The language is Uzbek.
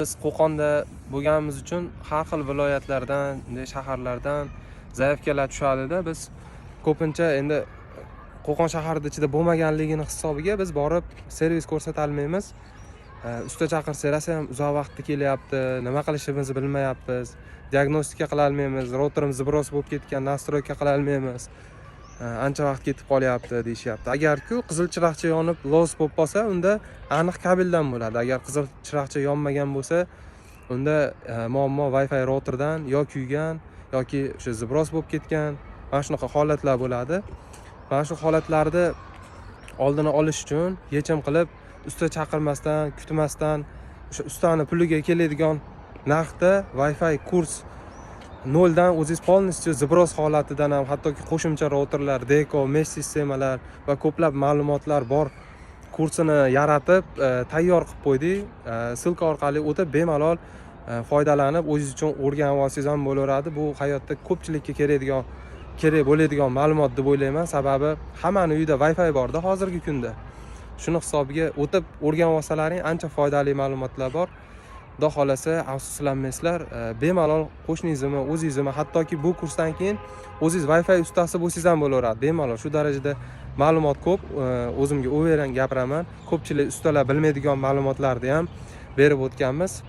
Biz Qo'qonda bo'lganimiz uchun har xil viloyatlardan, bunday shaharlardan заявка lar tushadida. Biz ko'pincha endi Qo'qon shaharida ichida bo'lmaganligini hisobiga biz borib servis ko'rsatolmaymiz. Usta chaqirsak, rosa ham uzoq vaqtda kelyapti, nima qilishimizni bilmayapmiz, diagnostika qilolmaymiz, routerimiz сброс bo'lib ketgan, настройка qilolmaymiz, ancha vaqt ketib qolyapti, deyishyapti. Agarku qizil chiroqcha yonib, los bo'lib qolsa, unda aniq kabeldan bo'ladi. Agar qizil chiroqcha yonmagan bo'lsa, unda muammo Wi-Fi routerdan, yo kuygan yoki o'sha сброс bo'lib ketgan, mana shunaqa holatlar bo'ladi. Mana shu holatlarni oldini olish uchun yechim qilib, usta chaqirmasdan, kutmasdan, o'sha ustani puliga keladigan narxda Wi-Fi kurs, noldan o'zingiz полностью сброс holatidan ham, hattoki qo'shimcha routerlar, Deco, mesh sistemalar va ko'plab ma'lumotlar bor kursini yaratib, tayyor qilib qo'ydik. Ссылка orqali o'tib, bemalol foydalanib, o'zingiz uchun o'rganib olsangiz ham bo'laveradi. Bu hayotda ko'pchilikka kerak bo'ladigan ma'lumot deb o'ylayman, sababi hammani uyida Wi-Fi borda hozirgi kunda. Shuni hisobiga o'tib o'rganib olsalaring, ancha foydali ma'lumotlar bor. Xudo xohlasa, afsuslanmaysizlar. Bemalol qo'shningizni, o'zingizni, hattoki bu kursdan keyin o'zingiz Wi-Fi ustasi bo'lsangiz ham bo'laveradi bemalol. Shu darajada ma'lumot ko'p. O'zimga уверен gapiraman, ko'pchilik ustalar bilmaydigan ma'lumotlarni ham berib o'tganmiz.